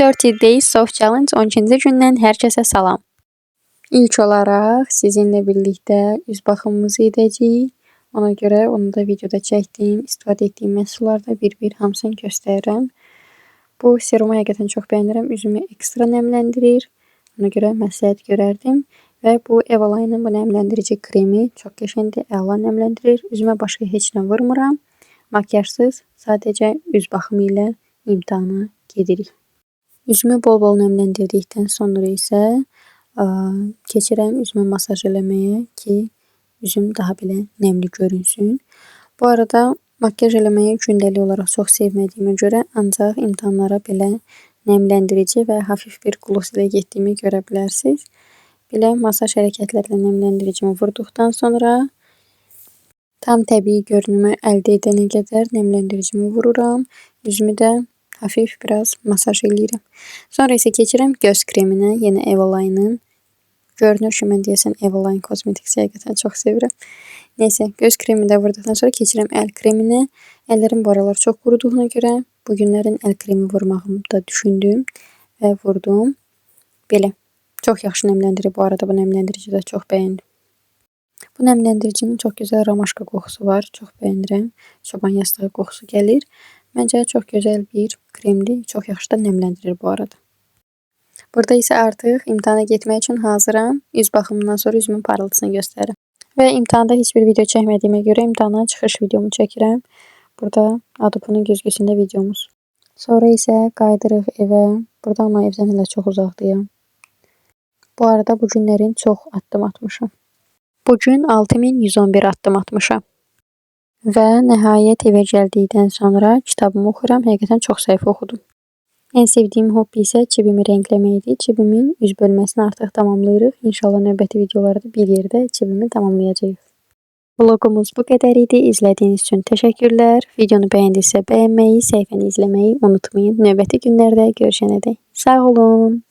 30 Days Soft Challenge 12-ci gündən hər kəsə salam. İlk olaraq sizinlə birlikdə üz baxımımızı edəcəyik. Ona görə onu da videoda çəkdiyim, istifadə etdiyim məhsullarda bir-bir hamısını göstərirəm. Bu serumu həqiqətən çox bəyənirəm. Üzümü ekstra nəmləndirir. Ona görə məsləhət görərdim. Və bu Eveline-ın bu nəmləndirici kremi çox qəşəngdir, əla nəmləndirir. Üzümə başqa heç nə vurmuram. Makiyajsız, sadəcə üz baxımı ilə imtahana gedirik. Üzümü bol-bol nəmləndirdikdən sonra isə keçirəm üzümə masaj eləməyə ki, üzüm daha belə nəmli görünsün. Bu arada makyaj eləməyi gündəlik olaraq çox sevmədiyimə görə ancaq imtahanlara belə nəmləndirici və hafif bir gloss ilə getdiyimi görə bilərsiniz. Belə masaj hərəkətlərlə nəmləndiricimi vurduqdan sonra tam təbii görünümü əldə edənə qədər nəmləndiricimi vururam. Üzümü də hafif biraz masaj eləyirəm. Sonra isə keçirəm göz kreminə, yenə Eveline-ın. Görünür ki, mən deyəsən Eveline Cosmetics-i həqiqətən çox sevirəm. Neysə, göz kremini də vurduqdan sonra keçirəm əl kreminə. Əllərim bu aralar çox quruduğuna görə bu günlərin əl kremi vurmağımı da düşündüm və vurdum. Belə. Çox yaxşı nəmləndirir bu arada bu nəmləndirici də çox bəyəndim. Bu nəmləndiricinin çox gözəl romaşka qoxusu var. Çox bəyənirəm. Çoban yastığı qoxusu gəlir. Məncə çox gözəl bir kremdir. Çox yaxşı da nəmləndirir bu arada. Burada isə artıq imtahana getmək üçün hazıram. Üz baxımından sonra üzümün parıltısını göstərirəm. Və imtahanda heç bir video çəkmədiyimə görə imtahana çıxış videomu çəkirəm. Burada Adobe-nun güzgüsündə videomuz. Sonra isə qayıdırıq evə. Burada amma evdən hələ çox uzaqdayam. Bu arada bu günlərin çox addım atmışam. Bu gün 6111 addım atmışam. Və nəhayət evə gəldikdən sonra kitabımı oxuyuram. Həqiqətən çox səhifə oxudum. Ən sevdiyim hobbi isə çibimi rəngləməkdir. Çibimin üz bölməsini artıq tamamlayırıq. İnşallah növbəti videolarda bir yerdə çibimi tamamlayacağıq. Vlogumuz bu qədər idi. İzlədiyiniz üçün təşəkkürlər. Videonu bəyəndinizsə bəyənməyi, səhifəni izləməyi unutmayın. Növbəti günlərdə görüşənədək. Sağ olun.